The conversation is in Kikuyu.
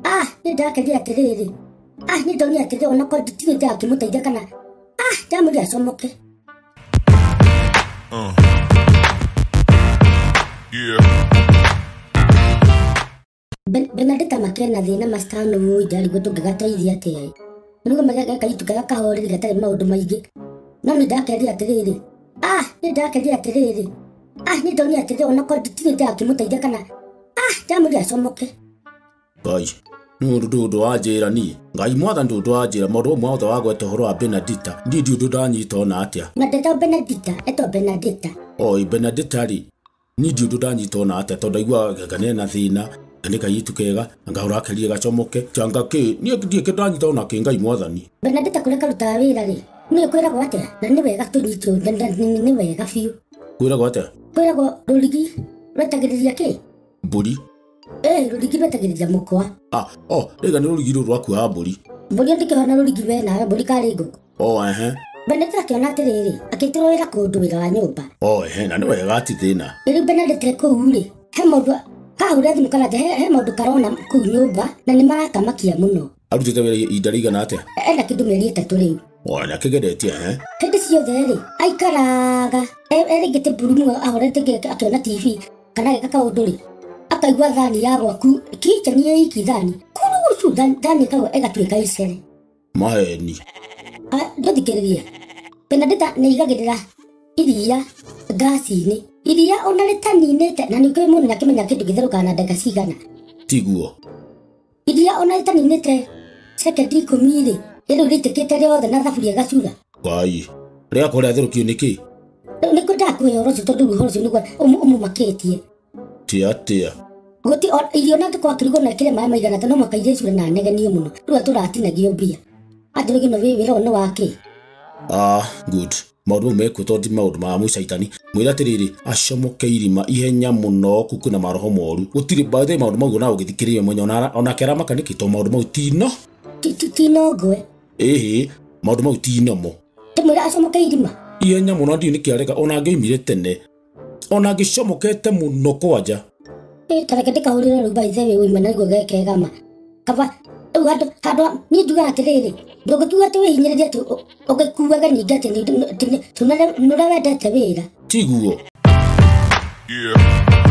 Ah, nĩ ndakenire atĩrĩrĩ. Ah, nĩ ndonire atĩrĩrĩ onakorwo nditirĩ ndakĩmũteithia kana ah, ndamwĩrire acomoke. Yeah. Benedetta makena thĩna mastano ndarigwo tũngĩgateithia atĩa. Nĩguo gaka gakahoreri gatarĩ maũndũ maingĩ. No nĩ ndakerire atĩrĩrĩ. Ah, nĩ ndakerire atĩrĩrĩ. Ah, nĩ ndonire atĩrĩrĩ onakorwo nditirĩ ndakĩmũteithia kana ah, ndamwĩrire acomoke. Ngai nĩ ũndũ ndũ wanjĩra niĩ Ngai mwathani ndũ wanjĩra maũndũ mothe wagweta ũhoro wa Benedetta niĩ ndiũ ndũ ndanyita ona atĩa. Na ndetagwo Benedetta, etagwo Benedetta. Oi Benedetta rĩ niĩ ndiũ ndũ ndanyita ona atĩa tondũ ndaigua ngane na thĩna nĩ kairĩtu kega ngahũra kerie gacomoke changa kĩ niĩ ndiĩ kĩ ndanyita ona kĩ Ngai mwathani. Benedetta kũrĩa karutaga wĩra rĩ nĩ kwĩragwo atĩa na nĩ wega tũnyitwo nĩ wega biũ. Kwĩragwo atĩa? Kwĩragwo rũrigi rwetagĩrĩria kĩ? Mbũri. Rũrigi rwetagĩrĩria mũkwa. Ah, oh, rĩga nĩ rũrigi rũrũ rwakuaga mbũri. Mbũri ndĩkĩhona rũrigi we nawe mbũri karĩ ngũkũ. Oh, ehe. Benedetta akĩona atĩrĩrĩ akĩtĩrwo wĩra kũndũ wĩra wa nyũmba. Oh, ehe, na nĩ wega ati thĩna. Rĩu Benedetta kũu rĩ he maũndũ kahũra thimũ kana he maũndũ karona kũu nyũmba na nĩ marakamakia mũno. Arutĩte wĩra ihinda rĩigana atĩa? Ena kĩndũ mĩeri 3 rĩu. Oh, na kĩgeretie ehe. Hĩndĩ ciothe rĩ aikaraga erĩngĩte mburumu ahorete akĩona TV kana agĩka kaũndũ rĩ akaigua thani ya gwaku kitchen ĩ iki thani kurucu thani ĩkagwa ĩgatuĩka icere. Maheni. Ndũthikĩrĩrie. Benedetta nĩ aigagĩrĩra iria ngaci-inĩ. Iria ona rĩtaninĩte na nĩ ũkĩũĩ mũndũ nĩakĩmenya kĩndũ gĩtherũkaga na ndagĩka cigana. Tiguo. Iria ona rĩtaninĩte sekendi 10 rĩ rĩu rĩitĩkĩte rĩothe na thaburia ĩgacura. Ngai rĩgakorwo rĩatherũkio nĩkĩ? Rĩu nĩkĩo ndakũhe ũhoro ũcio tondũ ũhoro ũcio nĩguo ũmũmakĩtie. Ti atĩa? Gũti irio na angĩkorwo akĩrugwo na ĩkĩre maĩ maigana atĩa no mũhaka irio icure na anegenio mũno. Rĩu tũratinagio mbia. Anjĩrĩgie no wĩra ũyũ nĩ wa kĩ? Ah, good. Maũndũ mau mekuo tondũ ti maũndũ ma mũcaitani. Mwĩre atĩrĩrĩ acomoke irima ihenya mũno kũu kwĩna maroho moru. Gũtirĩ by the way maũndũ mau ona ũgĩthikĩrĩria mwenye onake aramaka nĩkĩ tondũ maũndũ mau ti no. Ti no ngwe. Ĩhĩ, maũndũ mau ti nomo. Ndĩmwĩre acomoke irima. Ihenya mũno ndiũĩ nĩkĩ areka ona angĩoimire tene. Ona angĩcomokete mũno kwanja. Ta reke ndĩkahũrĩre rĩu by the way ũima nĩguo gekegama. Kaba rĩu handũ niĩ njugaga atĩrĩrĩ ndũngĩkiuga atĩ wĩhinyĩrĩrie atĩ ũgĩkuaga ningĩ atĩ nĩ ũrĩa wendete wĩra. Tiguo. Yeah.